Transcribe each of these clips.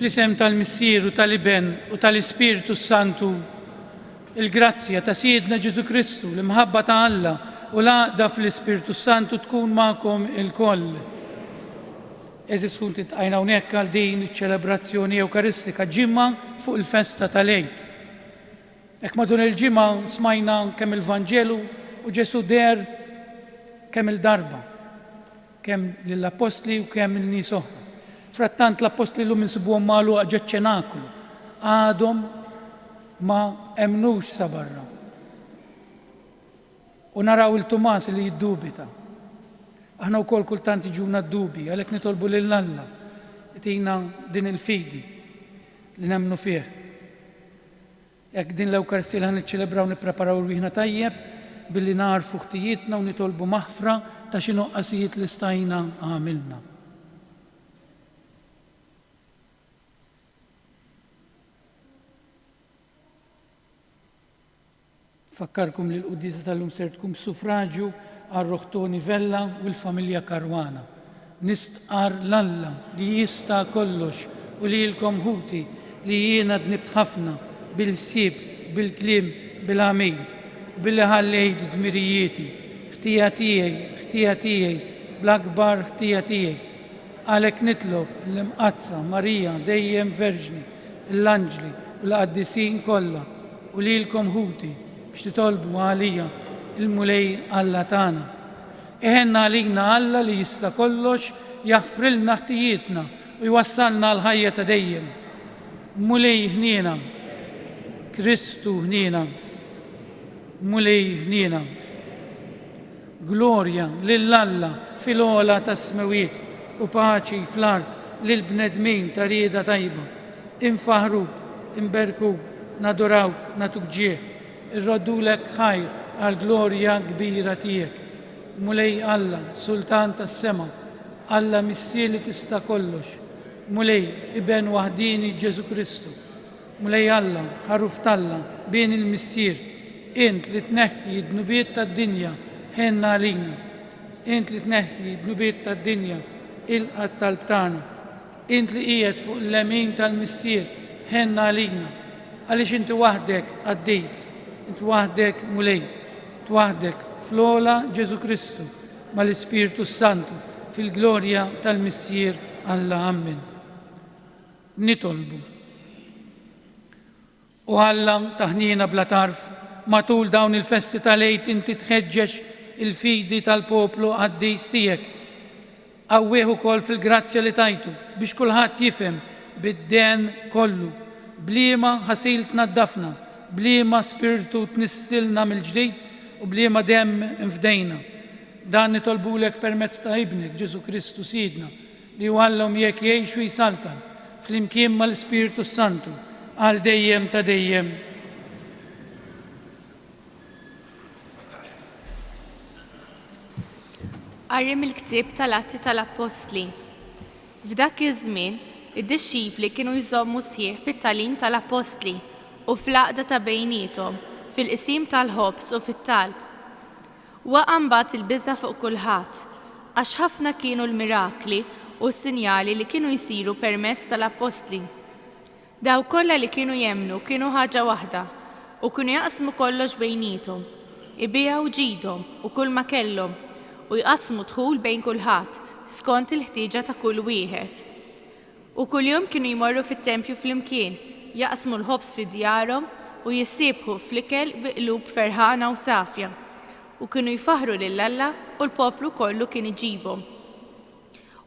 Fl-isem tal-Missier u tal-Iben u tal-Ispirtu s-Santu, il-grazzja ta' Sidna Ġesù Kristu, l-imħabba ta' Alla u l-għaqda fl-Ispirtu s-Santu tkun magħkom ilkoll. Għeżież ħuti ltqajna hawnhekk għal din iċ-ċelebrazzjoni Ewkaristika ġimgħa fuq il-festa tal-Għid. Hekk matul il-ġimgħa smajna kemm il-Vanġelu u Ġesù deher kemm-il darba, kemm lill-appostli u kemm lil nies oħra. Frattant l-appostli llum insibuhom magħluqa ġoċ-ċenaklu, għadhom ma emmnux sa barra. U naraw 'il Tumas li jiddubita. Aħna wkoll kultant jiġuna d-dubji, għalhekk nitolbu lil Alla jtina din il-fidi li nemmnu fih. Hekk din l-Ewkaristija li ħa niċċelebraw nippreparaw rwieħna tajjeb billi nagħrfu ħtijietna u nitolbu maħfra ta' xi nuqqasijiet li stajna għamilna. Nfakkarkom li l-quddiesa tal-lum ser tkun b'suffraġju għal ruħ Toni Vella u l-familja Caruana. Nistqarr 'l Alla li jista' kollox u lilkom ħuti li jiena dnibt ħafna bil-ħsieb, bil-kliem, bil-għamil, u billi ħallejt dmirijieti. Ħtija tiegħi, ħtija tiegħi, bl-akbar ħtija tiegħi. Għalhekk nitlob lill-Imqaddsa Marija dejjem Verġni, l-anġli u l-qaddisin kollha, u lilkom ħuti, biex titolbu għalija l-Mulej Alla tagħna. Iħenn għalina Alla li jista' kollox, jaħfrilna ħtijietna u jwassalna għall-ħajja ta' dejjem. Mulej ħniena. Kristu ħniena. Mulej ħniena. Glorja lil Alla fil-ogħla tas-smewwiet u paċi fl-art lill-bnedmin ta' rieda tajba. Infaħħruk, inberkuk, nadurawk, nagħtuk ġieħ, irroddulek ħajr għall-glorja kbira tiegħek. Mulej Alla, Sultan tas-sema, Alla Missier li tista' kollox, Mulej, Iben waħdieni Ġesù Kristu, Mulej Alla, Ħaruf t'Alla, Bin il-Missier, int li tneħħi d-dnubiet tad-dinja, ħenn għalina. Int li tneħħi d-dnubiet tad-dinja, ilqa' t-talb tagħna. Int li qiegħed fuq il-lemin tal-Missier, ħenn għalina. Għaliex inti waħdek qaddis, int waħdek Mulej, int waħdek fl-ogħla Ġesù Kristu, mal-Ispirtu s-Santu, fil-glorja tal-Missier Alla. Ammen. Nitolbu. O Alla ta' ħniena bla tarf, matul dawn il-festi tal-Għid inti tħeġġeġ il-fidi tal-poplu qaddis tiegħek. Qawwih ukoll fil-grazzja li tajtu biex kulħadd jifhem bid-dehen kollu b'liema ħasil tnaddafna, b'liema spirtu tnissilna mill-ġdid u b'liema demm infdejna. Dan nitolbulek permezz ta' Ibnek, Ġesù Kristu Sidna, li hu Alla u miegħek jgħix u jsaltan, flimkien mal-Ispirtu s-Santu, għal dejjem ta' dejjem. Qari mill-ktieb tal-Atti tal-Appostli. F'dak iż-żmien, id-dixxipli kienu jżommu sħiħ fit-tagħlim tal-appostli u fl-għaqda ta' bejniethom, fil-qsim tal-ħobż u fit-talb. Waqa' mbagħad il-biża' fuq kulħadd, għax ħafna kienu l-mirakli u s-sinjali li kienu jsiru permezz tal-appostli. Dawk kollha li kienu jemmnu kienu ħaġa waħda, u kienu jaqsmu kollox bejniethom, ibigħu ġidhom u kulma kellhom, u jqassmu d-dħul bejn kulħadd, skont il-ħtieġa ta' kull wieħed. U kuljum kienu jmorru fit-tempju flimkien, jaqsmu l-ħobż fi djarhom u jissiebħu fl-ikel bi qlub ferħana u safja. U kienu jfaħħru lil Alla u l-poplu kollu kien iġibhom.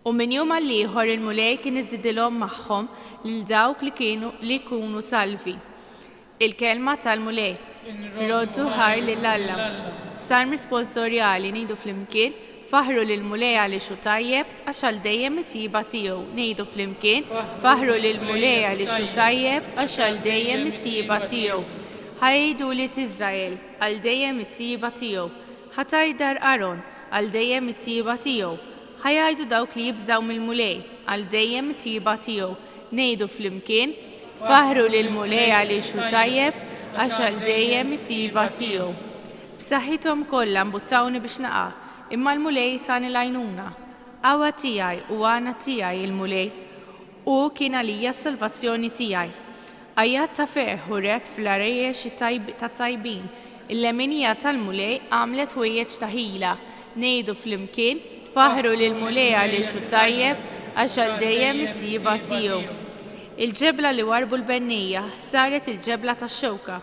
U minn jum għall-ieħor il-Mulej kien iżidilhom magħhom lil dawk li kienu li jkunu salvi. Il-Kelma tal-Mulej. Roddu ħajr lil Alla. Salm risponsorjali, ngħidu flimkien, Faħħru lill-Mulej għaliex hu tajjeb, għax għal dejjem it-tjieba tiegħu. Ngħidu flimkien, Faħħru lill-Mulej għaliex hu tajjeb, għax għal dejjem it-tjieba tiegħu. Ħa jgħidu wlied Iżrael, Għal dejjem it-tjieba tiegħu. Ħa tgħid dar Aron, Għal dejjem it-tjieba tiegħu. Ħa jgħidu dawk li jibżgħu mill-Mulej, Għal dejjem it-tjieba tiegħu. Ngħidu flimkien, Faħħru lill-Mulej għaliex hu tajjeb, għax għal dejjem it-tjieba tiegħu. B'saħħithom kollha mbuttawni biex naqa', imma l-Mulej tani l-għajnuna. Qawwa tiegħi u għana tiegħi l-Mulej. Hu kien għalija s-salvazzjoni tiegħi. Għajjat ta' ferħ u rebħ fl-għarejjex tat-tajbin, il-leminija tal-Mulej għamlet ħwejjeġ ta' ħila. Ngħidu flimkien, Faħħru lill-Mulej għaliex hu tajjeb, għax għal dejjem it-tjieba tiegħu. Il-ġebla li warrbu l-bennejja saret il-ġebla tax-xewka.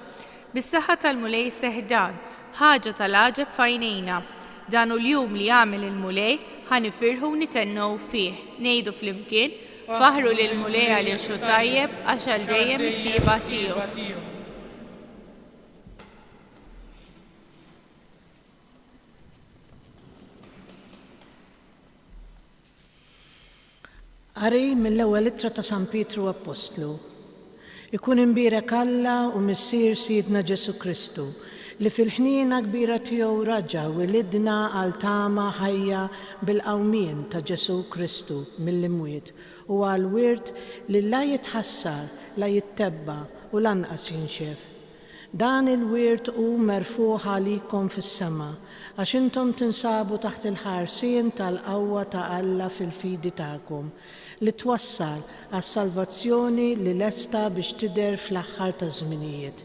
Bis-saħħa tal-Mulej seħħ dan, ħaġa tal-għaġeb f'għajnejna. Dan hu l-jum li għamel il-Mulej, ħa nifirħu u nithennew fih. Ngħidu flimkien, Faħħru lill-Mulej għaliex hu tajjeb, għax għal dejjem it-tjieba tiegħu. Qari mill-Ewwel Ittra ta' San Pietru Appostlu. Ikun imbierek Alla u Missier Sidna Ġesù Kristu, li fil-ħniena kbira tiegħu raġa' wilidna għal tama ħajja bil-qawmien ta' Ġesù Kristu mill-imwiet u għal wirt li la jitħassar, la jittebba' u lanqas jinxef. Dan il-wirt hu merfugħ għalikom fis-sema, għax intom tinsabu taħt il-ħarsien tal-qawwa ta' Alla fil-fidi tagħkom, li twassal għas-salvazzjoni li lesta biex tidher fl-aħħar taż-żminijiet.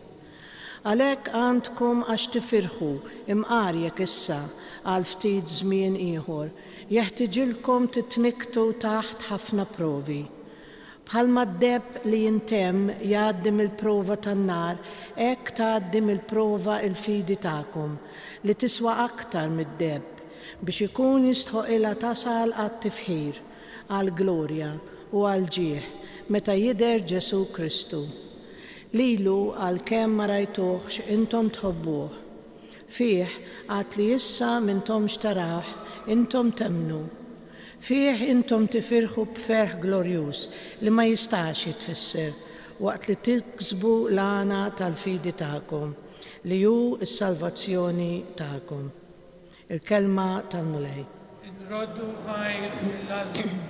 Għalhekk għandkom għax tifirħu, imqar jekk issa, għal ftit żmien ieħor, jeħtiġilkom titnikktu taħt ħafna provi. Bħalma d-deheb li jintemm jgħaddi mill-prova tan-nar, hekk tgħaddi mill-prova l-fidi tagħkom, li tiswa aktar mid-deheb, biex ikun jistħoqilha tasal għat-tifħir, għall-glorja, u għall-ġieħ, meta jidher Ġesù Kristu. Lilu, għalkemm ma rajtuhx, intom tħobbuh. Fih, għad li issa m'intomx tarawh, intom temmnu. Fih intom tifirħu b'ferħ glorjuż li ma jistax jitfisser, waqt li tiksbu l-għana tal-fidi tagħkom, li hu s-salvazzjoni tagħkom. Il-Kelma tal-Mulej. Inroddu ħajr lil Alla.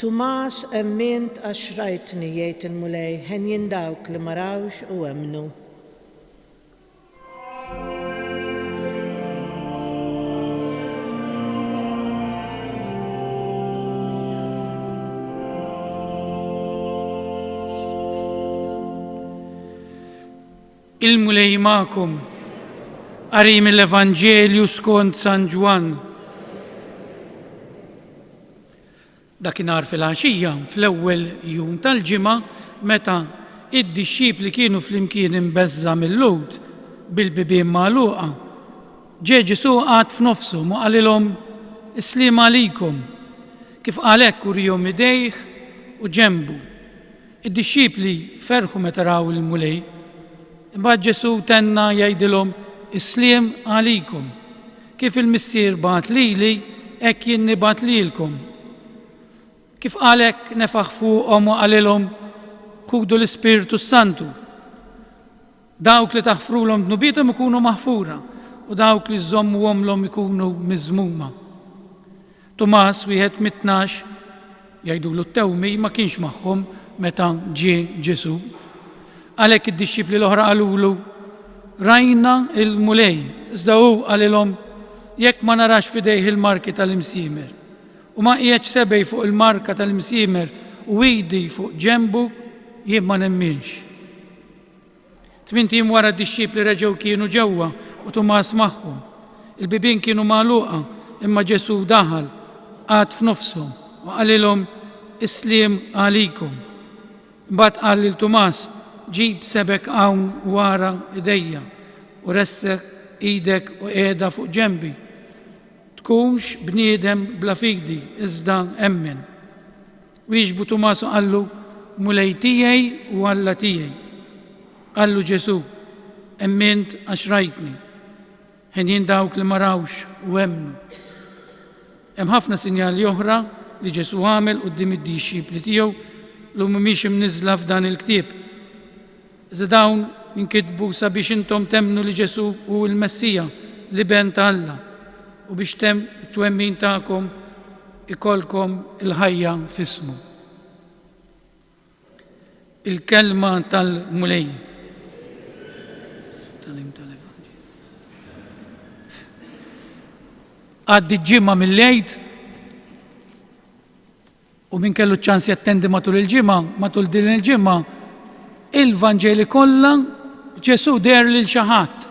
Tumas, emmint għax rajtni, jgħid il-Mulej, henjin dawk li ma rawx u emmnu. Il-Mulej magħkom. Qari mill-Evanġelju skont San Ġwann. Dakinhar filgħaxija, fl-ewwel jum tal-ġimgħa, meta id-dixxipli kienu flimkien imbeżża' mil-Lhud, bil-bibien magħluqa, ġie Ġesù qagħad f'nofshom u qalilhom, Is-sliem għalikom. Kif qal hekk uriehom idejh u ġenbu. Id-dixxipli ferħu meta raw il-Mulej. Imbagħad Ġesù tenna jgħidilhom, Is-sliem għalikom. Kif il-Missier bagħat lili, hekk jien nibgħat lilkom. Kif qal hekk nefaħ fuqhom u qalilhom, Ħudu l-Ispirtu s-Santu. Dawk li taħfrulhom dnubiethom ikunu maħfura, u dawk li żżommuhomlhom ikunu miżmuma. Tumas, wieħed mit-tnax, jgħidulu t-Tewmi, ma kienx magħhom meta ġie Ġesù. Għalhekk id-dixxipli l-oħra qalulu, Rajna l-Mulej. Iżda hu qalilhom, Jekk ma narax f'idejh il-marki tal-imsiemer, u ma nqiegħedx sebgħi fuq il-marka tal-imsiemer u idi fuq ġenbu, jien ma nemminx. Tmint ijiem wara d-dixxipli reġgħu kienu ġewwa u Tumas magħhom. Il-bibien kienu magħluqa, imma Ġesù daħal, qagħad f'nofshom, u qalilhom, Is-sliem għalikom. Imbagħad qal lil Tumas, Ġib sebgħek hawn u ara idejja, u ressaq idek u qiegħda fuq ġenbi. Tkunx bniedem bla fidi, iżda emmen. Wieġbu Tumas u qallu, Mulej tiegħi u Alla tiegħi. Qallu Ġesù, Emmint għax rajtni. Henjin dawk li ma rawx u emmnu. Hemm ħafna sinjali oħra li Ġesù għamel quddiem id-dixxipli tiegħu. li mhumiex imniżżla f'dan il-ktieb. Iżda dawn inkitbu sabiex intom temmnu li Ġesù hu l-Messija, l-Iben ta' Alla, u biex bit-twemmin tagħkom ikollkom il-ħajja f'ismu. Il-Kelma tal-Mulej. Għaddiet ġimgħa mill-Għid U min kellu ċ-ċans jattendi matul il-ġimgħa, matul din il-ġimgħa, il-Vanġeli kollha Ġesù deher lil xi ħadd.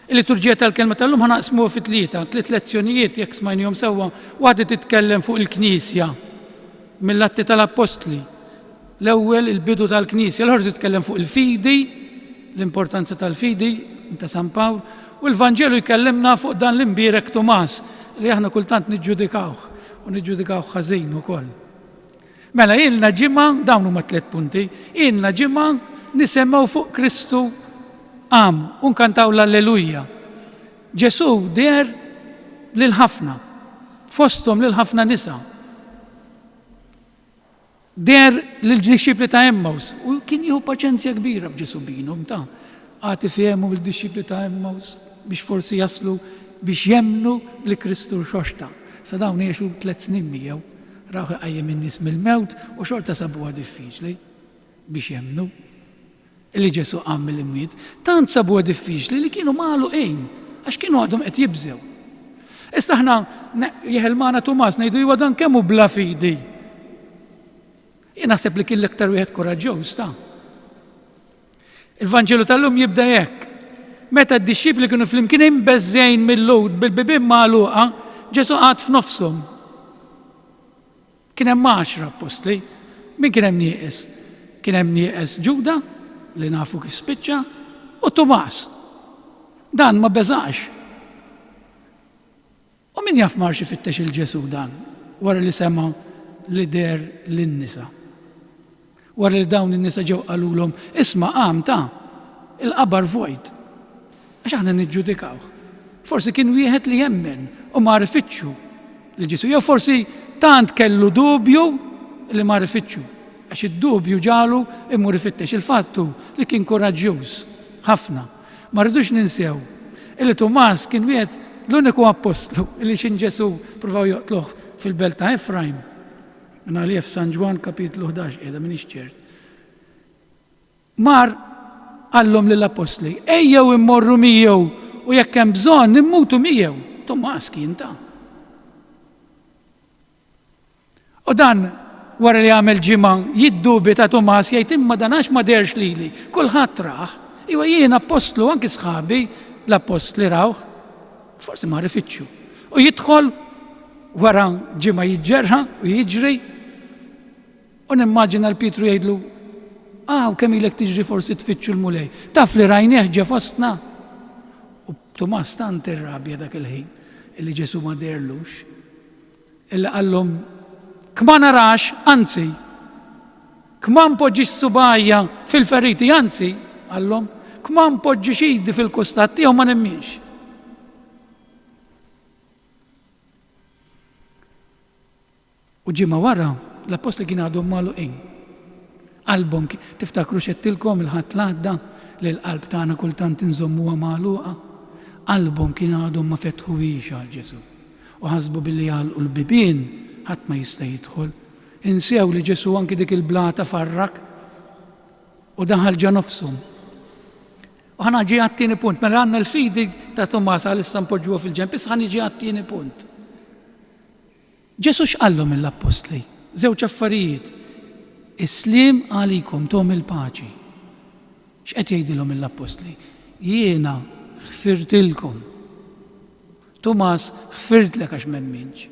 Il-liturġija tal-kelma tal-lum ħa naqsmuha fi tlieta, tliet lezzjonijiet jekk smajnihom sewwa, waħda titkellem fuq il-Knisja mill-Atti tal-Appostli. L-ewwel il-bidu tal-Knisja, l-oħra titkellem fuq il-fidi, l-importanza tal-fidi ta' San Pawl, u l-Vanġelu jkellimna fuq dan l-imbierek Tumas li aħna kultant niġġudikawh u niġġudikawh ħażin ukoll. Mela ilna ġimgħa, dawn huma tliet punti, ilna ġimgħa nisemgħu fuq Kristu qam u nkantaw l-Alleluja. Ġesù deher lil ħafna, fosthom lil ħafna nisa. Deher lill-dixxipli ta' Emmaus u kien jieħu paċenzja kbira b'Ġesù binhom ta' għad ifehmu lid-dixxipli ta' Emmaus biex forsi jaslu biex jemmnu li Kristu rxoxta. Sa dawn għexu tlett snin miegħu, rawh iqajjem in-nies mill-mewt u xorta sabuha diffiċli biex jemmnu li Ġesù qam mill-imwiet. Tant sabuha diffiċli li kienu magħluqin għax kienu għadhom qed jibżgħu. Issa aħna jeħel magħna Tumas ngħidu iwa dan kemm hu bla fidi. Jien naħseb li kien l-iktar wieħed kuraġġuż ta'. Il-Vanġelu tal-lum jibda hekk. Meta d-dixxipli kienu flimkien imbeżżgħin mil-Lhud bil-bibien magħluqa, Ġesù qagħad f'nofshom. Kien hemm għaxra appostli. Min kien hemm nieqes? Kien hemm nieqes Ġuda, li nafu kif spiċċa, u Tumas. Dan ma beżax. U min jaf marx ifittex 'il Ġesù dan wara li sema' li deher lin-nisa. Wara li dawn in-nisa ġew qalulhom, Isma' qam ta', il-qabar vojt. Għax aħna niġġudikawh. Forsi kien wieħed li jemmen u mar ifittxu lil Ġesù. Jew forsi tant kellu dubju li mar ifittxu. Għax id-dubju ġagħlu imur ifittex. Il-fatt hu li kien kuraġġjuż ħafna. Ma rridux ninsew illi Tumas kien wieħed l-uniku appostlu li x'in Ġesù pruvaw joqtluh fil-belt ta' Efrajm. Minn għalija f'San Ġwann kapitlu 11 qiegħda m'iniex ċert. Mar qallhom lill-appostli, ejjew immorru miegħu u jekk hemm bżonn immutu miegħu. Tumas kien ta'. U dan wara li għamel ġimgħa jiddubita Tumas jgħid imma dan għax ma deherx lili. Kulħadd rah. Iwa jien appostlu anki sħabi l-appostli rawh. Forsi mar ifittxu. U jidħol wara ġimgħa jiġġerra u jiġri. U nimmaġina l-Pietru jgħidlu, Aw, kemm ilek tiġri forsi tfittxu l-Mulej. Taf li rajnieh ġe fostna. U Tumas tant irrabja dak il-ħin illi Ġesù ma deherlux. Illi qallhom, Kma narax, anzi, kma npoġġix subgħajja fil-feriti, anzi, qallhom, kma npoġġix idi fil-kustat tiegħu ma nemminx. U ġimgħa wara, l-appostli kien għadhom magħluqin. Qalbhom, tiftakru x'għedtilkom il-Ħadd l-għadda li l-qalb tagħna kultant inżommuha magħluqa? Qalbhom kien għadhom ma fetħuhiex għal Ġesù. U ħasbu billi jagħlqu l-bibien ħadd ma jista' jidħol. Insew li Ġesù anki dik il-blata farrak u daħal ġa nofshom. U ħa niġi għat-tieni punt, mela għandna l-fidi ta' Tumas għalissa npoġġuha fil-ġenb, issa ħa niġi għat-tieni punt. Ġesù x'qallhom lill-appostli? Żewġ affarijiet. Is-sliem għalikom, thom il-paċi. X'qed jgħidilhom lill-appostli? Jiena ħfirtilkom. Tumas, ħfirtlek għax m'emmintx.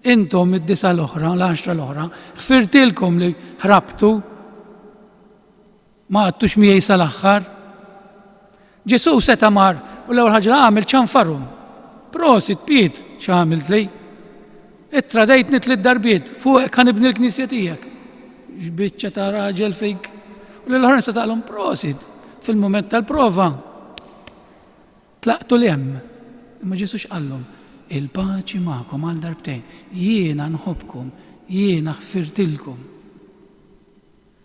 Intom id-disa' l-oħra, l-għaxra l-oħra, ħfirtilkom li ħrabtu. Ma qgħadtux miegħi sal-aħħar. Ġesù seta' mar u l-ewwel ħaġa li għamel ċanfarhom. Prosit, Piet, x'għamiltli? Ittradejtni tliet darbiet, fuqek ħa nibni l-knisja tiegħek. X'biċċa ta' raġel fik. U lill-oħrajn seta' qalhom prosit fil-mument tal-prova. Tlaqtu 'l hemm. Imma Ġesù x'qallhom? Il-paċi magħkom għal darbtejn. Jiena nħobbkom, jiena ħfirtilkom.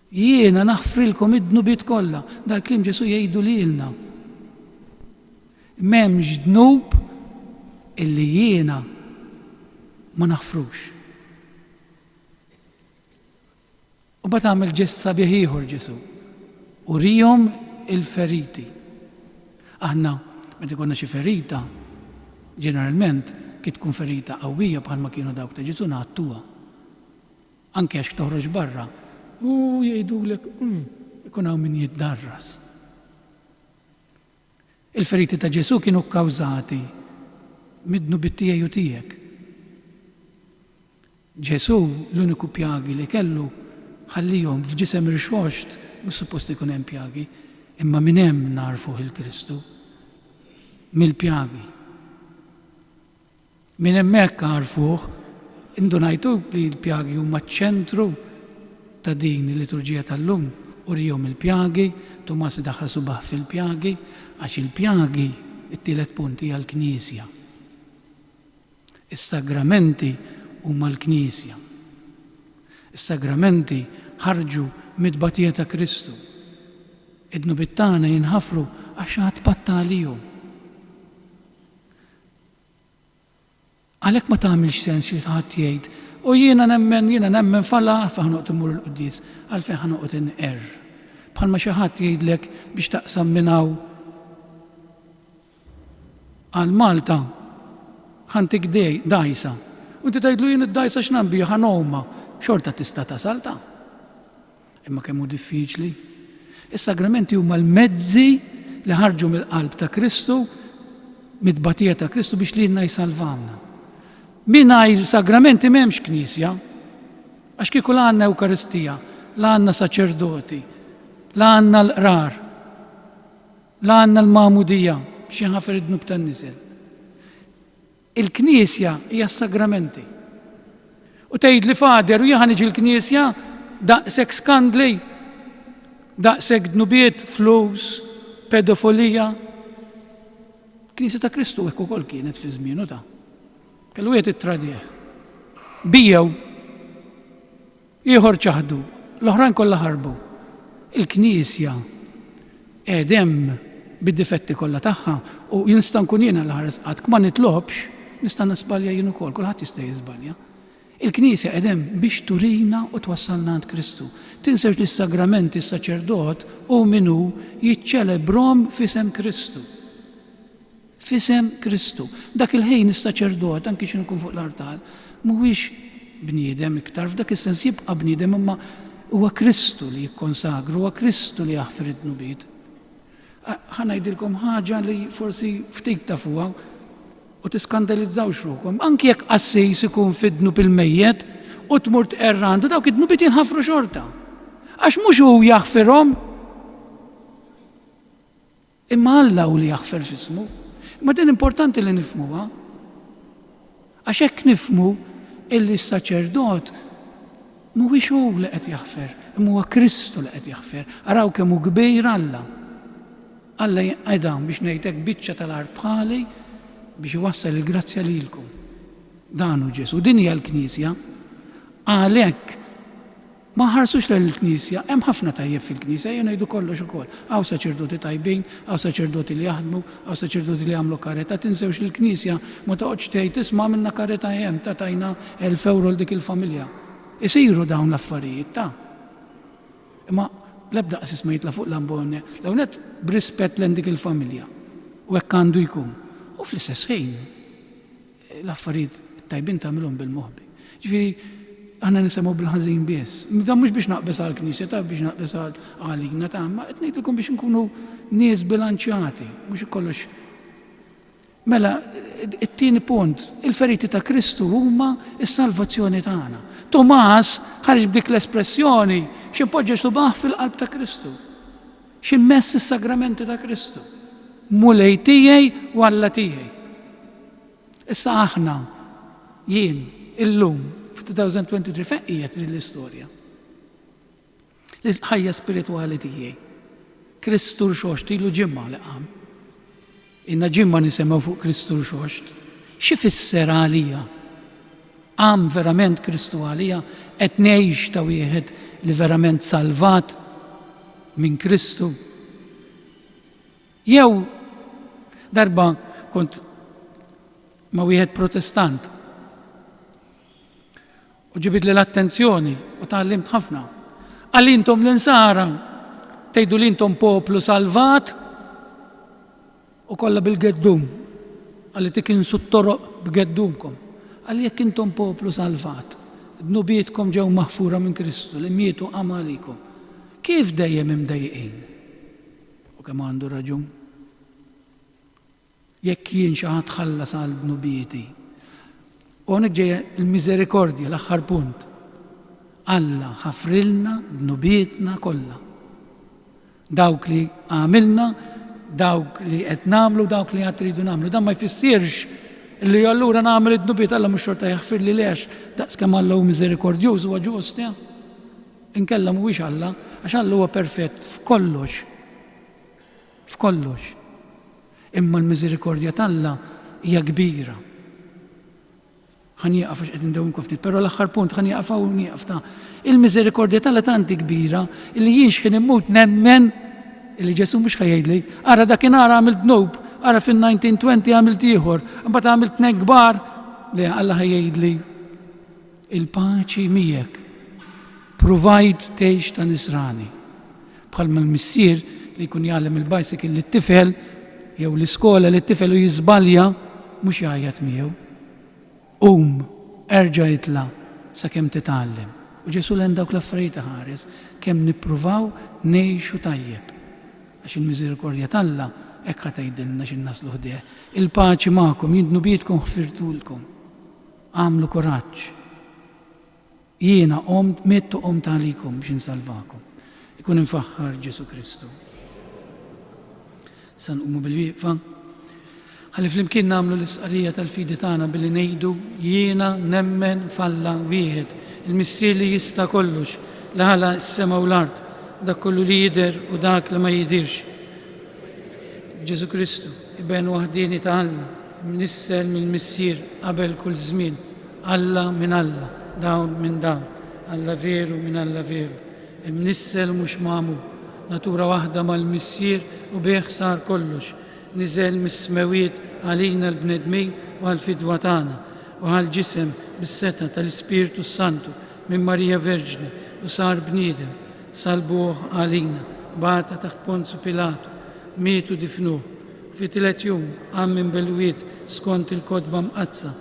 Jiena naħfrilkom id-dnubiet kollha. Dal-kliem Ġesù jgħidu lilna. M'hemmx dnub illi jiena ma naħfrux. U mbagħad għamel ġest sabiħ ieħor Ġesù. Urihom il-feriti. Aħna meta jkollna xi ferita, ġeneralment kif tkun ferita qawwija bħalma kienu dawk ta' Ġesù ngħattuha. Anke għax toħroġ barra u jgħidulek ikun hawn min jiddarras. Il-feriti ta' Ġesù kienu kkawżati mid-dnubiet tiegħi u tiegħek. Ġesù l-uniku pjagi li kellu ħallihom f'ġisem irxoxt, mhux suppost ikun hemm pjagi, imma minn hemm nagħrfuh il-Kristu. Mill-pjagi. Minn hemmhekk għarfuh, indunajtu li l-pjagi huma ċ-ċentru ta' din il-liturġija tal-lum, urihom il-pjagi, Tumas idaħħal subgħah fil-pjagi, għax il-pjagi, it-tielet punt, hija l-Knisja. Is-sagramenti huma l-Knisja. Is-sagramenti ħarġu mit-tbatija ta' Kristu. Id-dnubiet tagħna jinħafru għax xi ħadd patta għalihom. Għalhekk ma tagħmilx sens li xi ħadd jgħid, U jiena nemmen, jiena nemmen f'Alla, għalfejn ħa noqgħod immur il-quddies, għalfejn ħa noqgħod inqerr. Bħalma xi ħadd jgħidlek biex taqsam minn hawn għal Malta ħa ntik dgħajsa. U inti tgħidlu jien id-dgħajsa x'nagħmel biha ħa ngħumha. Xorta tista' tasal ta'. Imma kemm hu diffiċli! Is-sagramenti huma l-mezzi li ħarġu mill-qalb ta' Kristu, mit-tbatija ta' Kristu biex lilna jsalvawna. Mingħajr sagramenti m'hemmx Knisja. Għax kieku la għandna Ewkaristija, la għandna saċerdoti, la għandna l-qrar, la għandna l-magħmudija biex jinħafer id-dnub tan-nisel. Il-Knisja hija s-sagramenti. U tgħidli Father u jien ħa niġi l-Knisja daqshekk skandli, daqshekk dnubiet, flus, pedofolija. Knisja ta' Kristu hekk ukoll kienet fi żmienu ta' kellu wieħed ittradih. Bijew Ieħor ċaħdu, l-oħrajn kollha ħarbu. Il-Knisja qiegħda hemm bid-difetti kollha tagħha u nista' nkun jiena l-ħares qatt ma nitlobx, nista' niżbalja jien ukoll, kulħadd jista' jiżbalja. Il-Knisja qiegħda hemm biex turina u twassalna għand Kristu. Tinsewx li s-sagramenti s-saċerdot hu min hu jiċċelebrhom f'isem Kristu. F'isem Kristu. Dak il-ħin is-saċerdot, anki x'inhu jkun fuq l-artal, mhuwiex bniedem iktar, f'dak is-sens jibqa' bniedem imma huwa Kristu li jikkonsagru, huwa Kristu li jaħfer id-dnubiet. Ħa ngħidilkom ħaġa li forsi ftit tafuha u tiskandalizzawx ruħkom. Anki jekk qassis ikun fid-dnub il-mejjet u tmur tqerr għandu, dawk id-dnubiet jinħafru xorta. Għax mhux hu jaħfirhom, Imma Alla hu li jaħfer f'ismu. Imma din importanti li nifhmuha. Għax hekk nifhmu illi s-saċerdot mhuwiex hu li qed jaħfer, imma huwa Kristu li qed jaħfer. Araw kemm hu kbir Alla. Alla jinqeda biex ngħid hekk biċċa tal-art bħali biex iwassal il-grazzja lilkom. Dan hu Ġesù, din hija l-Knisja. Għalhekk Ma nħarsux lejn il-Knisja, hemm ħafna tajjeb fil-Knisja, ejja ngħidu kollox ukoll. Hawn saċerdoti tajbin, hawn saċerdoti li jaħdmu, hawn saċerdoti li jagħmlu karità. Tinsewx li l-Knisja ma toqgħodx tgħid, isma' għamilna karità hemm, ta' tajna elf ewro 'l dik il-familja. Isiru dawn l-affarijiet, ta'. Imma l-ebda qassis ma jitla' fuq l-ambone, l-ewwel nett b'rispett lejn dik il-familja, u hekk għandu jkun. U fl-istess ħin, L-affarijiet tajbin tagħmilhom bil-moħbi. Ġifieri, aħna nisemgħu bil-ħażin biss. Dan mhux biex naqbeż għall-Knisja, ta' biex naqbeż għalina ta' imma qed ngħidilkom biex inkunu nies bilanċjati, mhux kollox. Mela, it-tieni punt, il-feriti ta' Kristu huma s-salvazzjoni tagħna. Tumas ħareġ b'dik l-espressjoni x'impoġġa subah fil-qalb ta' Kristu. X'immess is-sagramenti ta' Kristu. Mulej tiegħi u Alla tiegħi. Issa aħna, jien, illum, f'2023, fejn qiegħed f'din l-istorja? L-ħajja spiritwali tiegħi. Kristu rxoxt ilu ġimgħa li qam. Ilna ġimgħa nisemgħu fuq Kristu rxoxt. X'ifisser għalija? Qam verament Kristu għalija? Qed ngħix ta' wieħed li verament salvat minn Kristu? Jew darba kont ma' wieħed Protestant u ġibidli l-attenzjoni u tgħallimt ħafna. Qal intom l-insara tgħidu li intom poplu salvat u kollha bil-geddum. Qal li tikinsu t-toroq b'geddumkom. Qal jekk intom poplu salvat, dnubietkom ġew maħfura minn Kristu li miet u qam għalikom. Kif dejjem imdejqin? U kemm għandu raġun. Jekk jien xi ħadd ħallas għal dnubieti. U hawnhekk ġejja l-miżerikordja, l-aħħar punt. Alla ħafrilna dnubietna kollha. Dawk li għamilna, dawk li qed nagħmlu, dawk li għad tridu nagħmlu. Dan ma jfissirx li allura nagħmel id-dnubiet Alla mhux xorta jaħfirli le għax daqskemm Alla hu miżerikordjuż huwa ġust, ja. Inkella mhuwiex Alla, għax Alla huwa perfett f'kollox. F'kollox. Imma l-miżerikordja t'Alla hija kbira. Ħa nieqaf għax qed indewwimkom ftit, però l-aħħar punt ħa nieqaf hawn u nieqaf ta' il-miżerikordja t'Alla tant hi kbira illi jien x'ħin immut nemmen illi Ġesù mhux ħa jgħidli, ara dakinhar għamilt dnub, ara fin-1920 għamilt ieħor, imbagħad għamilt tnejn kbar. Le, Alla ħa jgħidli, Il-paċi miegħek. Pruvajt tgħix ta' nisrani. Bħalma l-missier li jkun jgħallem il-bicycle lit-tifel jew l-iskola lit-tifel u jiżbalja, mhux jgħajjat miegħu. Qum, erġa' itla' sakemm titgħallem. U Ġesù lejn dawk l-affarijiet iħares, kemm nippruvaw ngħixu tajjeb. Għax il-miżerikordja t'Alla hekk ħa tgħidilna xi naslu ħdejh. Il-paċi magħkom, jien dnubietkom ħfirtulkom. Agħmlu kuraġġ. Jiena qomt, mitt u qomt għalikom biex insalvakom. Ikun imfaħħar Ġesù Kristu. Sa nqumu bil-wieqfa. Ħalli flimkien nagħmlu l-istqarrija tal-fidi tagħna billi ngħidu jiena nemmen f'Alla wieħed, il-Missier li jista' kollox, li ħalaq is-sema u l-art, dak kollu li jidher u dak li ma jidhirx. Ġesù Kristu, Iben waħdieni ta' Alla, Imnissel mill-Missier qabel kull żmien, Alla minn Alla, dawl minn dawl, Alla veru minn Alla veru, imnissel u mhux magħmul, natura waħda mal-Missier u bih sar kollox, niżel mis-smewwiet għalina l-bnedmin u għall-fidwa tagħna, u ħa l-ġisem bis-setgħa tal-Ispirtu s-Santu minn Marija Verġni u sar bniedem, salbuh għalina, bata taħt Ponzu Pilatu, miet u difnuh. Fit-tielet jum qam minn bel-wied skont il-Kotba Mqaddsa,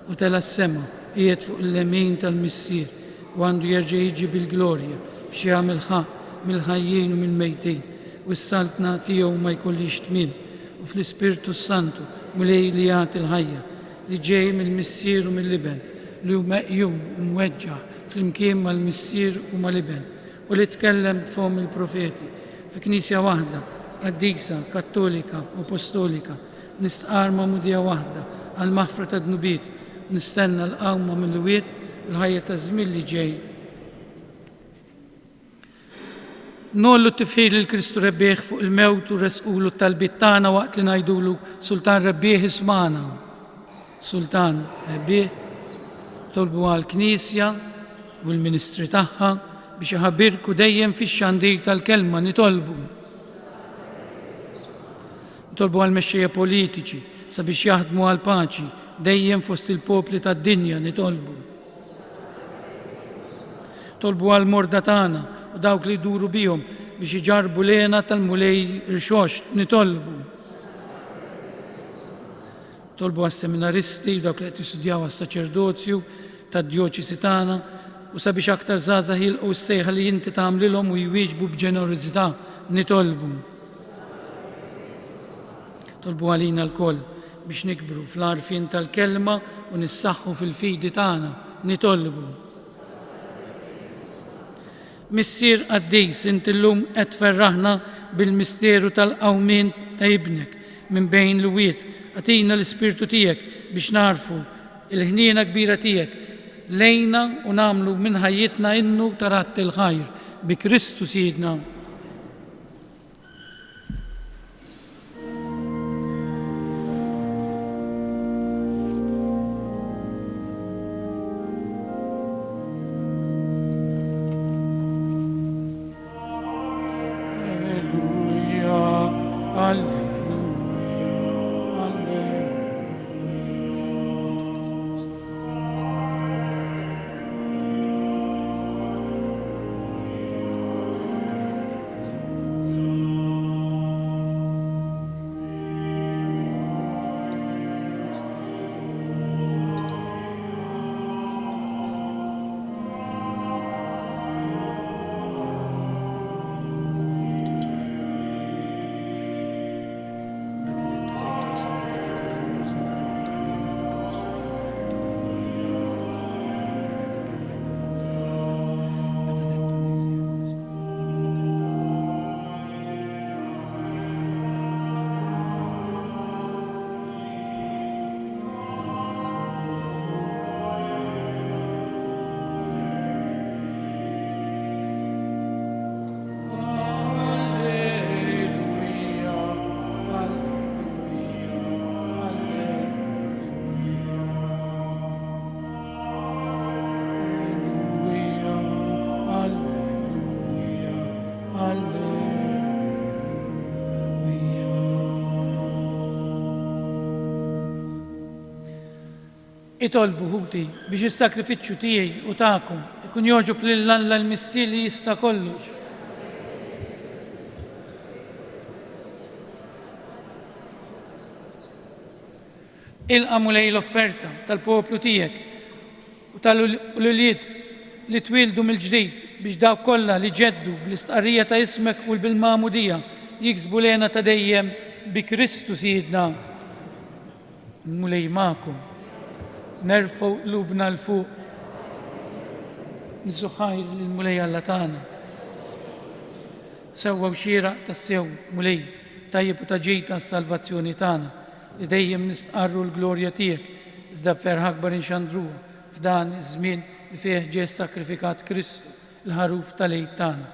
u tela' s-sema, qiegħed fuq il-lemin tal-Missier, u għandu jerġa' jiġi bil-glorja biex jagħmel ħaqq mill-ħajjin u mill-mejtin, u s-saltna tiegħu ma jkollhiex tmiem, u fl-Ispirtu s-Santu, Mulej li jagħti l-ħajja, li ġej mill-Missier u mill-Iben, li hu meqjum u mweġġaħ flimkien mal-Missier u mal-Iben, u li tkellem b'fomm il-profeti, fi Knisja waħda, qaddisa, kattolika u apostolika, nistqarr magħmudija waħda għall-maħfra tad-dnubiet, u nistenna l-qawma mill-iwiet u l-ħajja taż-żmien li ġej. Ngħollu t-tifħir lil Kristu Rebbieħ fuq il-mewt u ressqulu t-talbiet tagħna waqt li ngħidulu, Sultan Rebbieħ ismagħna. Sultan Rebbieħ, tolbu għall-Knisja u l-ministri tagħha biex iħabirku dejjem fix-xandir tal-Kelma, nitolbu. Nitolbu għall-mexxejja politiċi sabiex jaħdmu għall-paċi dejjem fost il-popli tad-dinja, nitolbu. Tolbu għall-morda tagħna u dawk li jduru bihom biex iġarrbu l-hena tal-Mulej Irxoxt, nitolbu. Tolbu għas-seminaristi u dawk li qed jistudjaw għas-saċerdozju tad-djoċesi tagħna u sabiex aktar żgħażagħ jilqgħu s-sejħa li inti tagħmlilhom u jwieġbu b'ġenerożità. Nitolbu. Tolbu għalina lkoll biex nikbru fl-għarfien tal-Kelma u nissaħħu fil-fidi tagħna. Nitolbu. Missier qaddis, int illum qed tferraħna bil-misteru tal-qawmien ta' Ibnek minn bejn l-uwiet. Agħtina l-Ispirtu tiegħek biex nagħrfu l-ħniena kbira tiegħek lejna u nagħmlu minn ħajjitna innu ta' radd il-ħajr. Bi Kristu Sidna. Itolbu, ħuti, biex is-sagrifiċċju tiegħi u tagħkom ikun jogħġob lil Alla l-Missier li jista' kollox. Ilqa' Mulej l-offerta tal-poplu tiegħek u tal-ulied li twieldu mill-ġdid biex dawk kollha li ġeddu bl-istqarrija ta' ismek u bil-magħmudija jiksbu l-hena ta' dejjem bi Kristu Sidna. Il-Mulej magħkom. Nerfgħu qlubna 'l fuq. Niżżu ħajr lill-Mulej Alla tagħna. Sewwa u xieraq tassew, Mulej, tajjeb u ta' ġid għas-salvazzjoni tagħna, li dejjem nistqarru l-glorja tiegħek, iżda b'ferħ akbar inxandruha f'dan iż-żmien li fih ġie ssakrifikat Kristu, il-Ħaruf tal-Għid tagħna.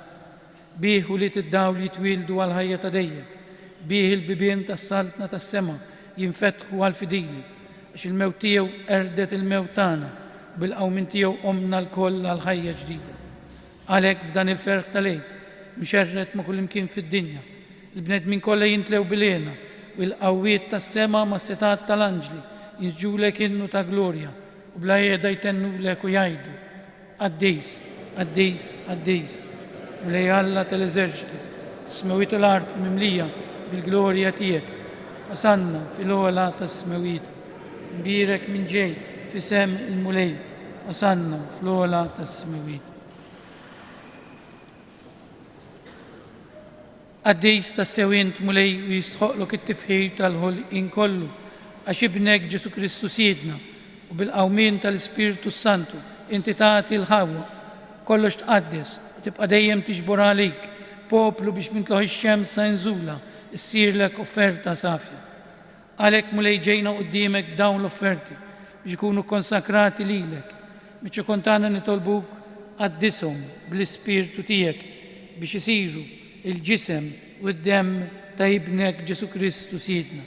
Bih ulied id-dawl jitwieldu għall-ħajja ta' dejjem, bih il-bibien tas-Saltna tas-sema jinfetħu għall-fidili, għax il-mewt tiegħu qerdet il-mewt tagħna u bil-qawmien tiegħu qomna lkoll għal ħajja ġdida. Għalhekk f'dan il-ferħ tal-Għid, mxerred ma' kullimkien fid-dinja, il-bnedmin kollha jintlew bil-hena u l-qawwiet tas-sema mas-setgħat tal-anġli jinsġulek innu ta' glorja u bla qiegħda jtennulek u jgħidu, Qaddis, qaddis, qaddis, Mulej Alla tal-eżerċti, is-smewwiet u l-art mimlija bil-glorja tiegħek. Osanna fil-ogħla tas-smewwiet. Imbierek min ġej f'isem il-Mulej. Osanna fl-ogħla tas-smewwiet. Qaddis tassew int, Mulej, u jistħoqqlok it-tifħir tal-ħolqien kollu, għax Ibnek Ġesù Kristu Sidna, u bil-qawmien tal-Ispirtu s-Santu, inti tagħti l-ħawwa. Kollox tqaddes, u tibqa' dejjem tiġbor għalik poplu biex minn tlugħ ix-xemx sa inżulha ssirlek offerta safja. Għalhekk, Mulej, ġejna quddiemek b'dawn l-offerti biex ikunu kkonsakrati lilek. Miċ-ċokon tagħna nitolbuk qaddishom bl-Ispirtu tiegħek biex isiru l-ġisem u d-demm ta' Ibnek Ġesù Kristu Sidna,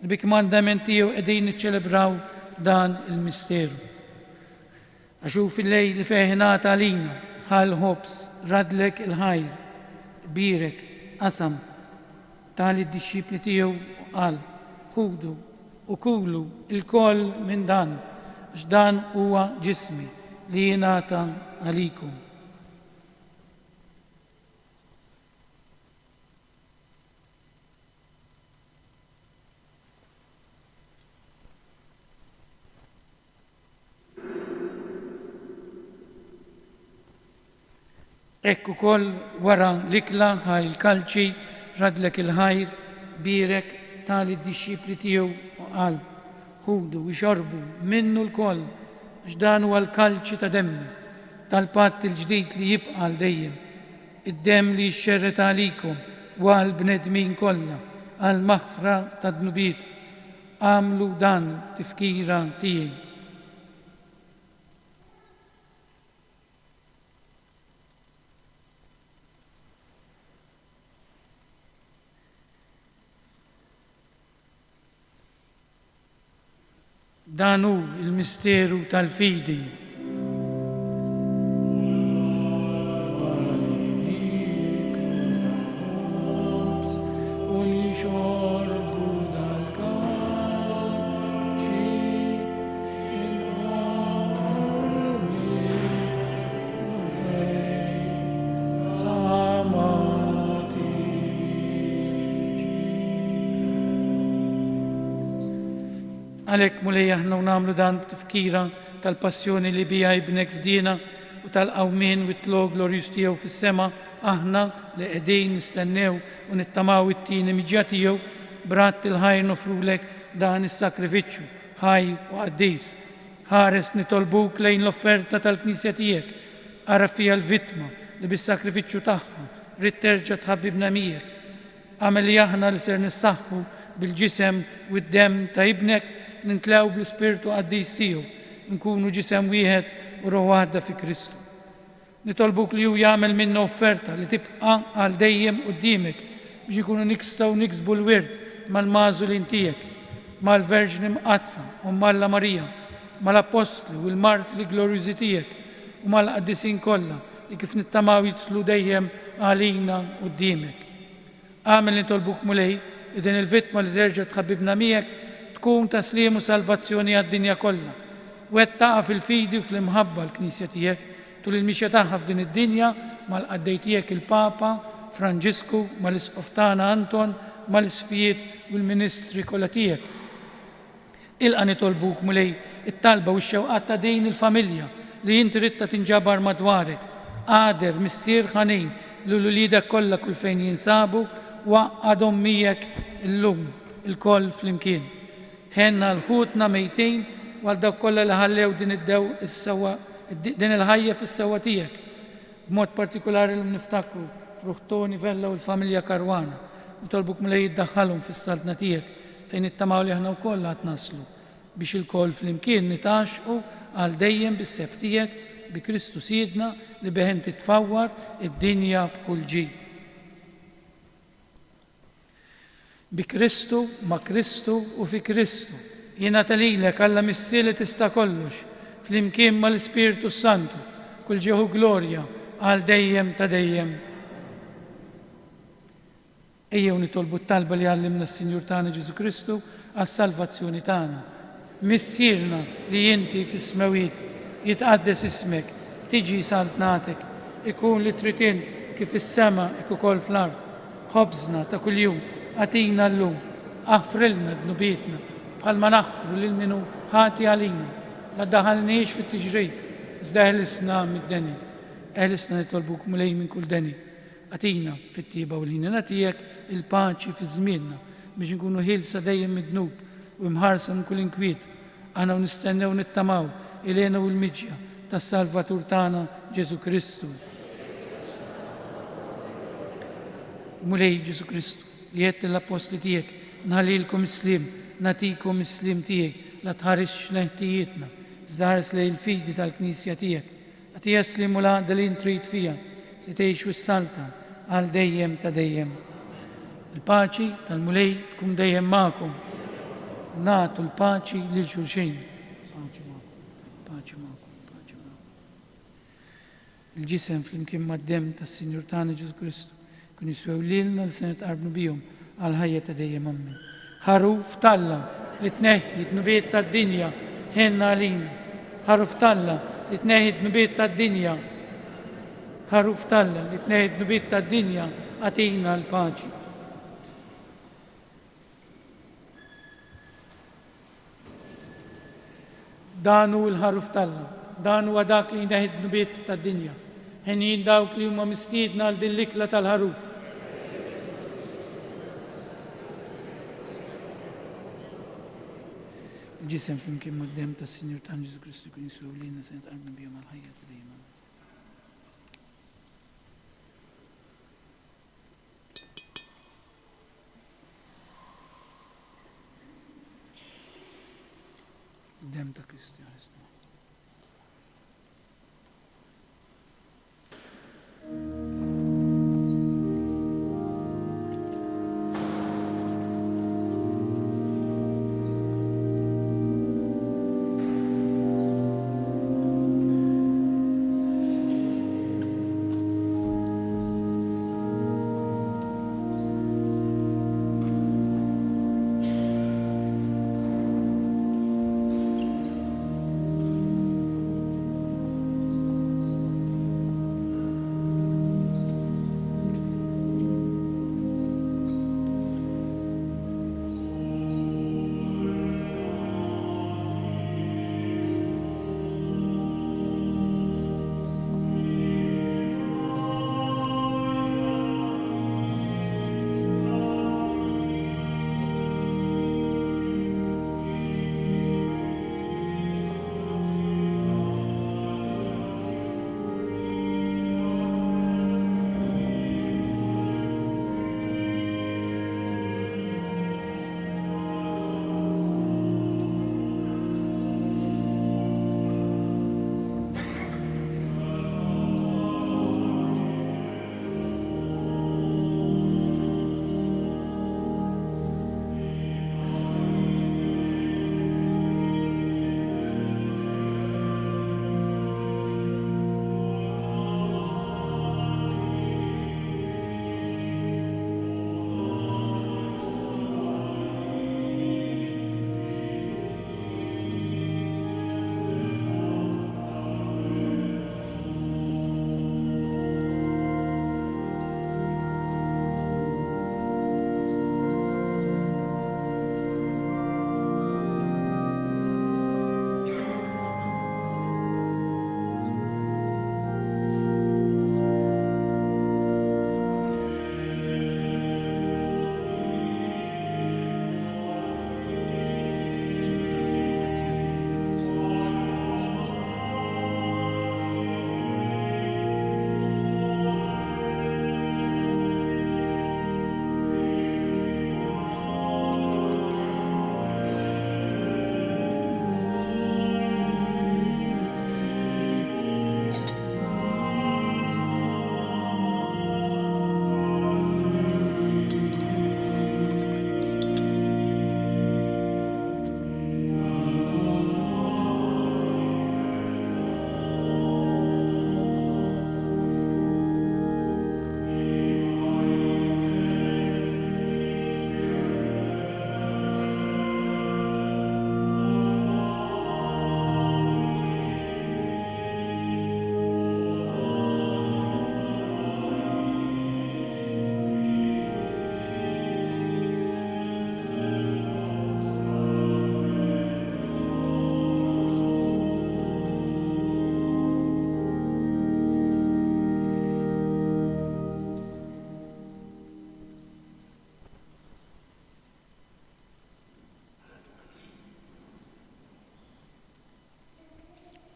li bi kmandament tiegħu qegħdin niċċelebraw dan il-misteru. Għax hu fil-lejl li fih ingħata għalina, ħa l-ħobż, raddlek il-ħajr, bierek, qasam, ta lid-dixxipli tiegħu u qal, Ħudu u kulu lkoll minn dan, għax dan huwa ġismi li jingħata għalikom. Hekk ukoll wara l-ikla ħa l-kalċi, raddlek il-ħajr, bierek, ta lid-dixxipli tiegħu u qal, Ħudu u xorbu minnu lkoll, għax dan huwa l-kalċi ta' demmi, tal-patt il-ġdid li jibqa' għal dejjem, id-demm li jixxerred għalikom u għall-bnedmin kollha għall-maħfra tad-dnubiet. Agħmlu dan b'tifkira tiegħi. Dan hu l-misteru tal-fidi. Għalhekk, Mulej, aħna u nagħmlu dan b'tifkira tal-passjoni li biha Ibnek fdiena u tal-qawmien u t-tlugħ glorjuż tiegħu fis-sema, aħna li qegħdin nistennew u nittamaw it-tieni miġja tiegħu, b'radd il-ħajr noffrulek dan is-sagrifiċċju ħaj u qaddis. Ħares nitolbuk lejn l-offerta tal-Knisja tiegħek. Agħraf fiha l-vittma li bis-sagrifiċċju tagħha ridt terġa' tħabbibna miegħek. Agħmel li aħna li ser nissaħħu bil-ġisem u d-demm ta' Ibnek nintlew bl-Ispirtu qaddis tiegħu, nkunu ġisem wieħed u ruħ waħda fi Kristu. Nitolbuk li hu jagħmel minna offerta li tibqa' għal dejjem quddiemek biex inkunu nistgħu niksbu l-wirt mal-magħżulin tiegħek, mal-Verġni Mqaddsa, Omm Alla Marija, mal-Appostli u l-martri glorjużi tiegħek u mal-qaddisin kollha li kif nittamaw jidħlu dejjem għalina quddiemek. Agħmel nitolbuk Mulej li din il-vittma li terġa' tħabbibna miegħek. tkun ta' sliem u salvazzjoni għad-dinja kollha. Wettaqha fil-fidi u fl-imħabba l-Knisja tiegħek tul il-mixja tagħha f'din id-dinja mal-qaddej tiegħek il-Papa Franġisku, mal-Isqof tagħna Anton, mal-Isqfijiet u l-ministri kollha tiegħek. Ilqa' nitolbuk, Mulej, it-talba u x-xewqat ta' din il-familja li inti ridtha tinġabar madwarek. Agħder, Missier ħanin, lil uliedek kollha kull fejn jinsabu u għaqqadhom miegħek illum, ilkoll flimkien. Ħenn għal ħutna mejtin u għal dawk kollha li ħallew din id-dew is-sewwa din il-ħajja fis-sewwa tiegħek. B'mod partikulari llum niftakru f'ruħ Toni Vella u l-familja Caruana. Nitolbuk Mulej iddaħħalhom fis-Saltna tiegħek fejn nittamaw li aħna wkoll għad naslu, biex ilkoll flimkien nitgħaxxqu għal dejjem bis-sebħ tiegħek bi Kristu Sidna li bih inti tfawwar id-dinja b'kull ġid. Bi Kristu, ma' Kristu u fi Kristu, jingħata lilek, Alla Missier li tista' kollox, flimkien mal-Ispirtu s-Santu, kull ġieħ u glorja għal dejjem ta' dejjem. Ejjew nitolbu t-talba li għallimna s-Sinjur tagħna Ġesù Kristu għas-salvazzjoni tagħna. Missierna li inti fis-smewwiet, jitqaddes ismek, tiġi saltnatek, ikun li trid int kif fis-sema hekk ukoll fl-art. Ħobżna ta' kuljum agħtina llum. Aħfrilna dnubietna, bħalma naħfru lil min hu ħati għalina. La ddaħħalniex fit-tiġrib, iżda eħlisna mid-deni. Eħlisna nitolbuk, Mulej, minn kull deni. Agħtina, fit-tjieba u l-ħniena tiegħek, il-paċi fi żmienna, biex inkunu ħielsa dejjem mid-dnub u imħarsa minn kull inkwiet, aħna u nistennew u nittamaw il-hena u l-miġja tas-Salvatur tagħna Ġesù Kristu. Mulej Ġesù Kristu, li għedt lill-appostli tiegħek, Nħallilkom is-sliem, nagħtikom is-sliem tiegħi, la tħarisx lejn ħtijietna, iżda ħares lejn il-fidi tal-Knisja tiegħek. Agħtiha s-sliem u l-għaqda li int trid fiha, li tgħix u ssaltan għal dejjem ta' dejjem. Il-paċi tal-Mulej tkun dejjem magħkom. Nagħtu l-paċi lil xulxin. Paċi magħkom, paċi magħkom, paċi magħkom. Il-ġisem flimkien mad-demm tas-Sinjur tagħna Ġesù Kristu jkunu jiswew lilna li se nitqarbnu bihom għall-ħajja ta' dejjem. Ammen. Ħaruf t'Alla li tneħħi d-dnubiet tad-dinja, ħenn għalina. Ħaruf t'Alla li tneħħi d-dnubiet tad-dinja, Ħaruf t'Alla li tneħħi d-dnubiet tad-dinja, agħtina l-paċi. Dan hu l-Ħaruf t'Alla. Dan huwa dak li jneħħi d-dnubiet tad-dinja. Henjin dawk li huma mistiedna għal din l-ikla tal-Ħaruf. Il-ġisem flimkien mad-demm tas-Sinjur tagħna Ġesù Kristu jkun jiswew lilna se nitqarbnu bihom għall-ħajja ta' dejjem. Amen. Id-demm ta' Kristu jħarisna.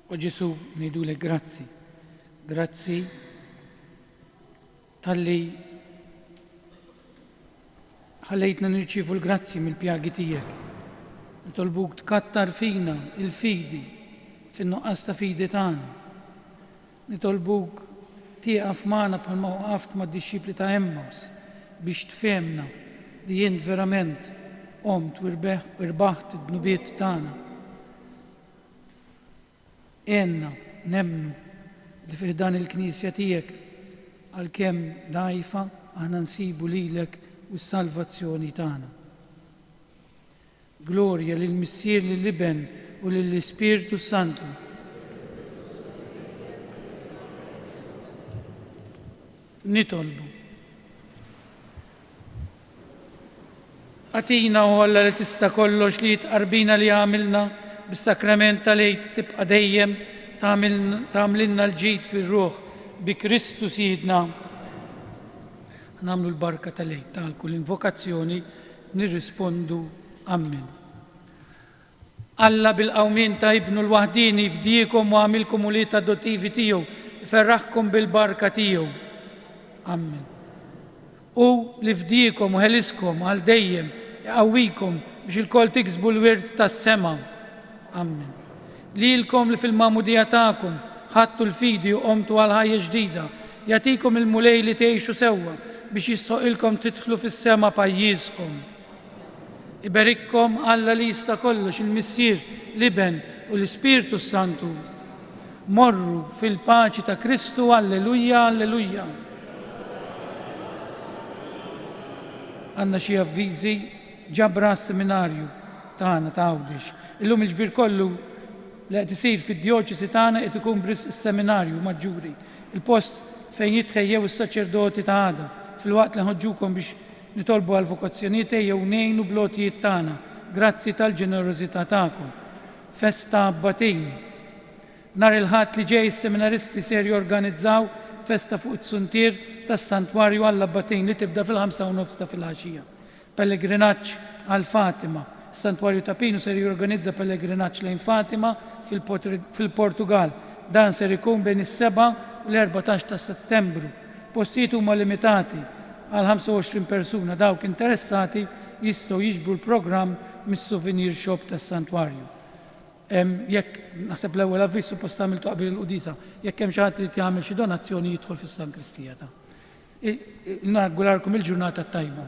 O Ġesù, ngħidulek grazzi. Grazzi talli ħallejtna nirċievu l-grazzji mill-pjagi tiegħek. Nitolbuk tkattar fina il-fidi fin-nuqqas ta' fidi tagħna. Nitolbuk tieqaf magħna bħalma waqaft mad-dixxipli ta' Emmaus biex tfehmna li int verament qomt u rbaħt id-dnubiet tagħna. Għenna nemmnu li fi ħdan il-Knisja tiegħek, għalkemm dgħajfa, aħna nsibu lilek u s-salvazzjoni tagħna. Glorja lill-Missier, lill-Iben u lill-Ispirtu s-Santu. Nitolbu. Agħtina, o Alla li tista' kollox, li t-tqarbina li għamilna bis-sagrament tal-Għid tibqa' dejjem tagħmlilna l-ġid fir-ruħ bi Kristu Sidna. Nagħmlu l-barka tal-Għid ta' kull invokazzjoni nirrispondu Ammen. Alla bil-qawmien ta' Ibnu l-waħdieni fdiekom u għamilkom ulied adottivi tiegħu, iferraħkom bil-barka tiegħu. Ammen. Hu li fdiekom u ħeliskom għal dejjem, iqawwikom biex ilkoll tiksbu l-wirt tas-sema. Ammen. Lilkom li fil-magħmudija tagħkom ħadtu l-fidi u qomtu għal ħajja ġdida, jagħtikom il-Mulej li tgħixu sewwa biex jistħoqilkom tidħlu fis-sema pajjiżkom. Iberikkom Alla li jista' kollox, il-Missier, l-Iben, u l-Ispirtu s-Santu. Morru fil-paċi ta' Kristu, Alleluja, Alleluja. Għandna xi avviżi ġabra għas-seminarju tagħna ta' Għawdex. Illum il-ġbir kollu li qed isir fid-djoċesi tagħna qed ikun b'risq is-seminarju maġġuri, il-post fejn jitħejjew is-saċerdoti ta' għada, filwaqt li nħoġġukom biex Nitolbu għall-vokazzjonijiet ejjew ngħinu bl-għotjiet tagħna. Grazzi tal-ġenerożità tagħkom. Festa Abbatin. Nhar il-Ħadd li ġej is-seminaristi ser jorganizzaw festa fuq it-suntier tas-Santwarju għall-Abbatin li tibda fil-ħamsa u nofs ta' filgħaxija. Pellegrinaġġ għal Fatima. Is-Santwarju ta' Pinu ser jorganizza pellegrinaġġ lejn Fatima fil-Portugall. Dan ser ikun bejn is-sebgħa u l-erbatax ta' Settembru. Postijiet huma limitati għal 25 persuna, dawk interessati jistgħu jiġbru l-programm mis-souvenir shop tas-Santwarju. Jekk, naħseb l-ewwel avviż suppost għamiltu qabel il-quddiesa, jekk hemm xi ħadd irid jagħmel xi donazzjoni jidħol fis-sankristija ta'. Nawguralkom il-ġurnata t-tajba.